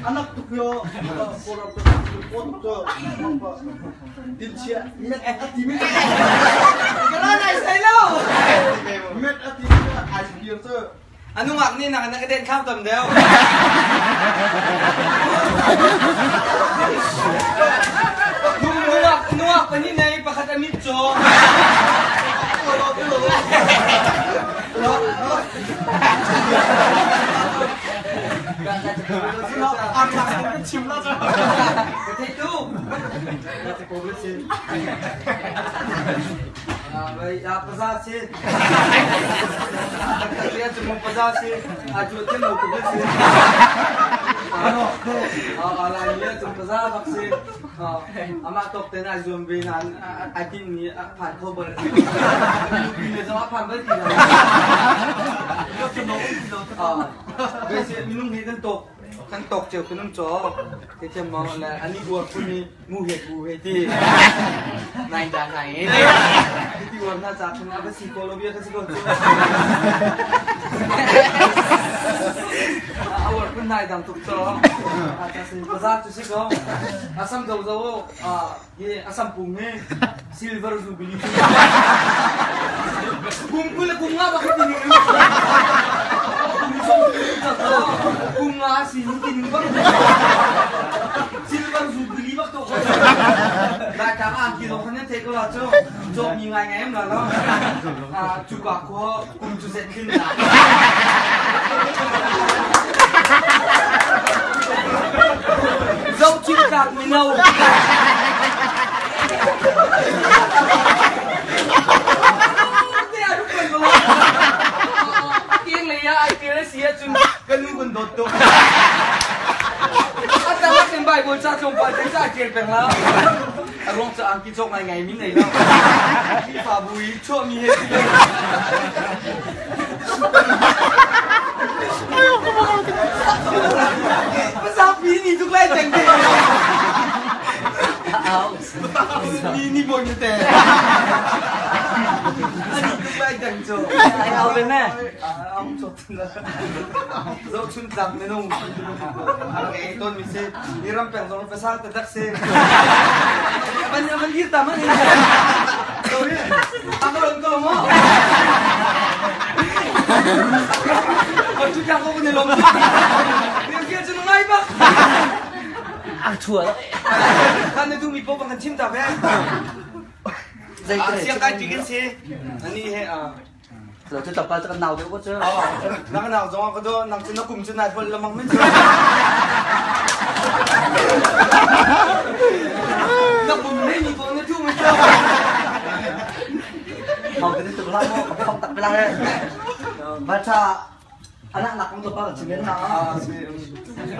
Anak tuk yo Tinchia met a ti mi Kala nai sai lo. Met a ti mi ai pir cu. Anungak nih nak na ka den kham tam deuh. Nungak nungak pani nei pakhat amit chaw. Chim la Ka thei tu. Paza si. Taktak cu mo paza si. A cu te mo ko si. Lai mi cu paza bak si. Amah tok ten ai zuam ve nan ai tinh mi a phan kho bal. Pi le zong a phan bal ti lo. Minung he kan tok kan tok cio kan um caw. Te thiam mo le ani uar phun ni mu he bu he ti. Nai da nai he. Ti uar na cha khun a va si ko lo bia ka si ko. A uar phun nai dang tuk caw. A ta sin baza tu si ko. Asam zo zo hi asam pung hi silver jubilee. Kum kul le kum nga bak ti ning. Kum som kum nga si ning ti ning bak. Silver jubilee bak to ko. Lai tang ang ki lo khan nan thei ko la cu. Cawk mi ngai ngai am la lo. Cu ka ko kum cu set thlin na. Zohchinh tlak mino. Kiang lei ah ai tel a si ahcun kan nu kan dawt tuk. A tang ah kan Bible ca tlawmpal te ca ṭial peng la. A ruang cu angki cawk ngai ngai mi nei lo. Khrihfabu i chuahmi he si lo. Pasapi ni tuk lai teng te. Ni ni bon te. Ani tuk lai teng cho. Ai au ve me. Au cho Zohchun tlak minung a rak ei tawn mi si. Mi ram peng zong pasal taktak si. Aban aban dir ta man. Sorry. Ako ron ko mo. Ko chu chang ko ni lom. Ni kia chu ngai ba. Ang chua. Kan na du mi po bang kan chim ta ve. Siang kai tigin si. Ani he a Lo cu tlawmpal cu kan nau deuh ko cu. Na ka nau zong ka do nang cu na kum cu nai hol lamang men cu. Na kum ne ni ko na thu men cu. Mau ke tu lah mo, ka tak bilang eh. Baca anak nak kong tlawmpal kan chim men na.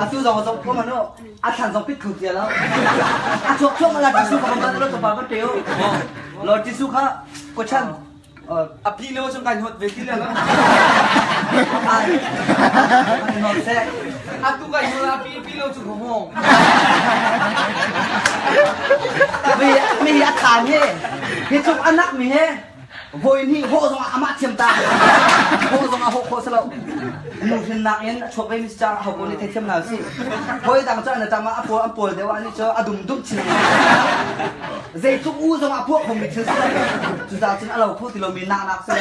Atu zong zong ko mano, a thlan zong pit khu tia lo. A chuak chuak la tisu ka ban lo tlawmpal kan teu. Lo tisu kha ko chan A pi lo chung kai hnot ve ti le lo. Atu kai hnot a pi pi lo chung ko hong. Mi mi a khan he hi chung anak mi he voi ni ho zong amah thiam ta ho zong a ho kho salo nu hin nak in a chuak ve mi cha ho ko ni thei thiam na si hoi dang cha na tama a pawl an pawl deuh ani cho a dum dum chin Zeitluk u zong ah puak khomi thil si lo. Cucaah cun a lo kho ti lomi nak si le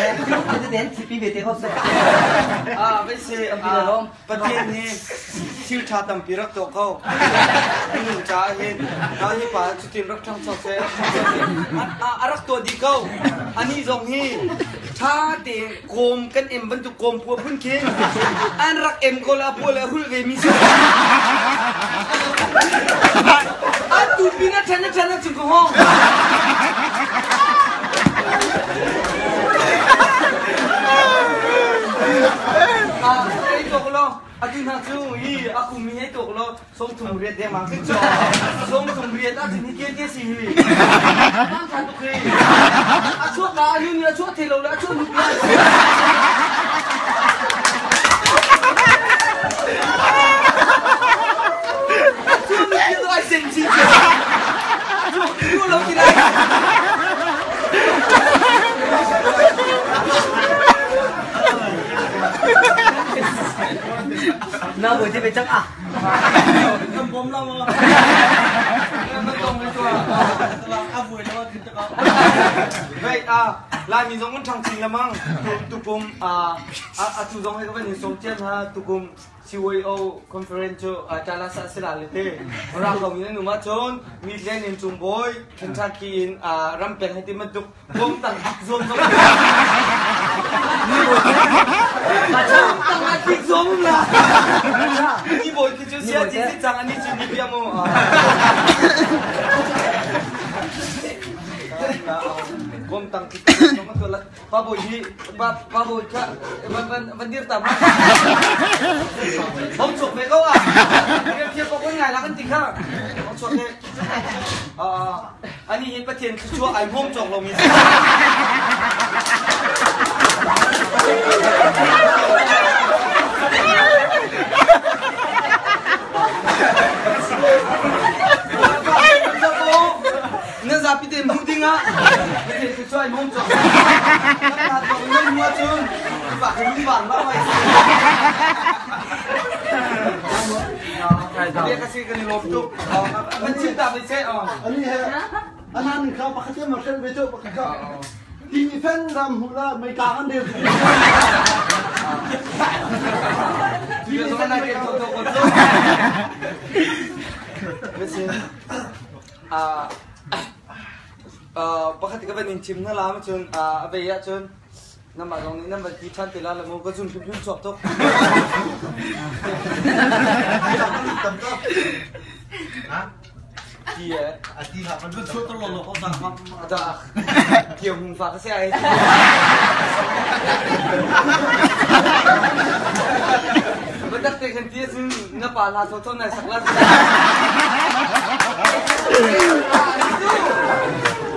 tete thipi ve te ko si. Ah, vai si Pathian hi thil ṭha tampi rak tuah ko. Minung caah hin hi pa cutin rak ṭhangcho seh, a rak tuah dih ko. Anih zong hi ṭha tein kawm kan em bantuk kawm pua phun khin an rak em ko le a pua le a hulh ve mi si. Atu pin a ṭhen a ṭhen a cung ka hong. Ah, ei tok lo. Atu hna cu hi a kum mi ei tok lo. Song thum riat dengmang khi cho. Song thum riat a cun hi ke te si hi. Mang than tuk hi. A chuak ka anu ni a chuak the lo le a chuak nu pi. Chuak nu pi ai sen chi. Chuak lo ti lai. Na boi te pe cang ah. Kan bom la ma. Kan tong ve tua. A vui lo tin ta. Vei a Laimi zong an ṭhang chin lemang. Tukum a atu zong he ka van in sawm cian ha tukum CYO conference cu Dallas ah si la le te. Rak ko in an um ahcun Midland in Cungbawi Kentucky in rampeng he ti bantuk bom tang zuam zong bom tang ah tlik zuam um la. Ni bawi khi cu sia ci si cang ani cu ni bia mu. Bom tang tlik zuam zong an Pa Bawi hi Pa Pa Bawi kha van van van dir ta ma. Bom chuak ve ko ah. Rian thiam ko ngai la kan ti kha. Bom chuak he. Ani hi Pathian thluachuah ai hmawm cawk lomi si. Na zapi te hmuh ding ah Pathian thluachuah ai hmawm cawk. Nan hmu ahcun va lungvang la mai. Bia ka si kan i lawm tuk. Kan chim ta ve seh. Ani he anan kha pakhat te ma hrel ve chu pakhat kha ti fen ram hu la mei ka an del. Ti fen na ke to to ko to. Listen. Pakhat ka van in chim na la cun a vei ahcun Namah zong nih nan van ti ṭhan te la le mu ka zun hrimhrim chuak tuk. Ti e. A ti ha kan chuak to lo lo ko sang ma. Da. Kiau hung fa ka se ai. Batak te khan ti sin na pa la tho tho nai sak la.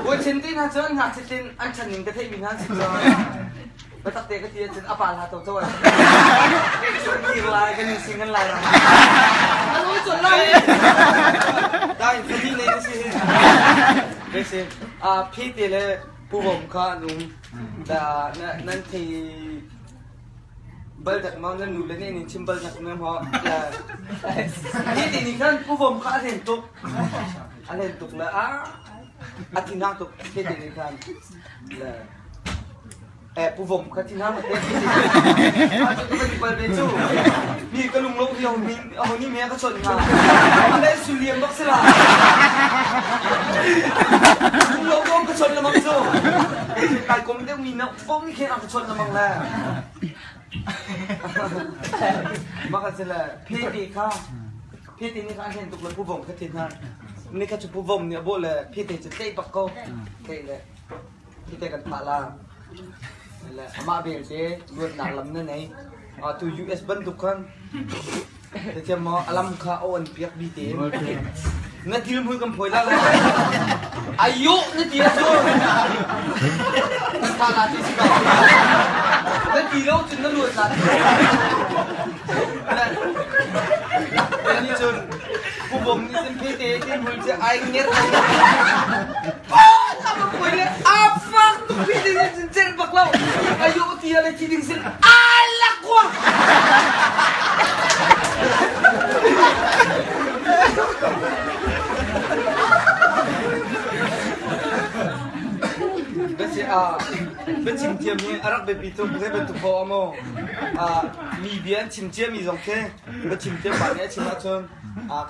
Boi chen te na chuan ngak chitin An ṭhan ning ka theihmi hna an si caah biatak te ka ti ahcun a pa hla to to ai. Kir lai kan in sing kan lai ram. Ano chon lai. Dai fadi nei na si hi. Bese a phi te le pu bom kha an um. Da na nan thei bal dak ma nan nu le ne nin chim bal dak mem ho. Hi te ni khan pu bom kha a len tuk. A len tuk le a A thinhang tuk te te nih khan le eh pu vom kha thinhang te te te ka bal ve cu mi ka lung lo hi ho ni ho ni me ka chon ha le su liam bak sila lung lo kom ka chon lamang cu kai kom deuh mi na kom ni khen ka chon lamang le maka sila phe te kha Phete nih kha a hlen tuk le pu vom kha thin hna. Ni kha cu pu vom nih a bawh le phete cu tleih bak ko. Tleih le phete kan thah la. Le amah belte luatnak lam na nei. Tu US bantuk khan Thiam maw alam kha a on piak bi te. Na til mui kan phoi la le. Ayo na ti a cu. Kan thah la ti si ko. Na ti lo cun na luat la. Nih cun Pu Bom nih cun phete tin hul cu ai ngerh a fak tuk phete nih cun celh bak lo ayo ti le thi ding sin alak kwa Basi a biachim thiam hi a rak biapi tuk zei bantuk poah maw mi bia an chim ciami zong khi biachim thiam pa nih a chim ahcun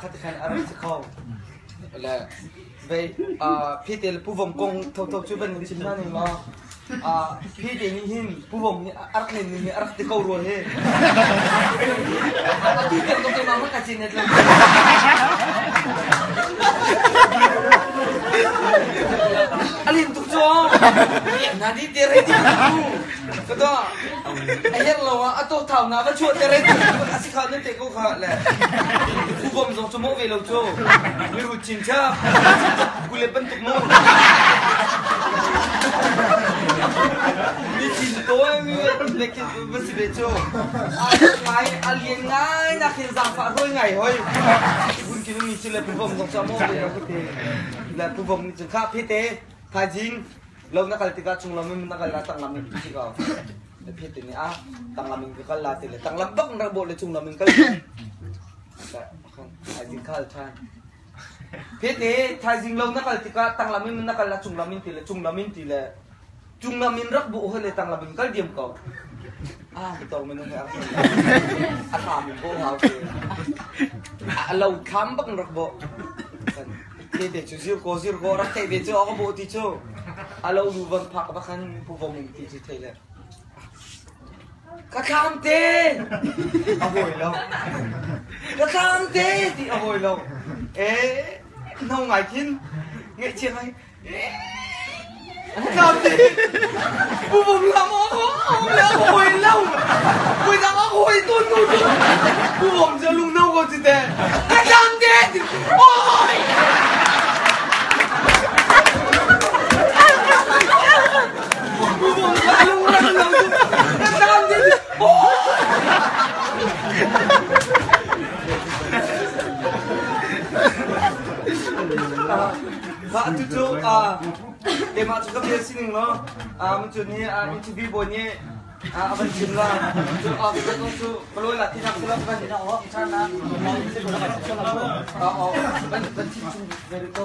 khati khan a rak si kho. Le vei phete le puvom kong thotho cu van in chim hna ning law phete nih hin puvom nih a rak nen ning hi a rak ti ko rua hi. Atu tiang dong keimah hmanh ka cin net lo. A lim tuk cu. Na di te re ti Ka dawh a herh lo ah a to thau na va chuah te re a si kha nan te ko kha le pu bom zong cu mawh ve lo cu miru chin cha kule bantuk mu mi chin to le kin va si ve cu ngai a lian ngai na khin zangfah roi ngai hoi bun kin mi chi le pu bom zong cu mawh ve lo te le pu bom ni cun kha phe te thaizing Lo na kal tikah chunglam in na kal la tanglam in ti ko. Phet te nih a tanglam in ka kal la ti le tanglam bak rak bawh le cunglam in kal. Thaizing kha al ṭhan. Phet te thaizing lo na kal tikah tanglam in na kal la cunglam in ti le cunglam in ti le cunglam in rak bawh hoi le tanglam in kal diam ko. Ah, to minung he a thlam in bawh hau te. A lo thlam bak rak bawh. Te te cu zir ko zir ko rak theih ve cu a ka bawh ti cu. A lo lu van phak bakhan pu vom um ti cu thei le. Ka thlam te a hawi lo. Ka thlam te ti a hawi lo. Eh, no ngai khin ngaihchia ngai. Ka thlam te pu vom lam a hawi lo. Pui dang a hawi ton ko cu. Pu vom cu lung no ko cu te. Ka thlam te ti. Oi! Mah cucu keimah cu ka bia sining law cu ni interview bawi nih a van chim la cu cu ka lawi la tinak cu van van chim chung very ko.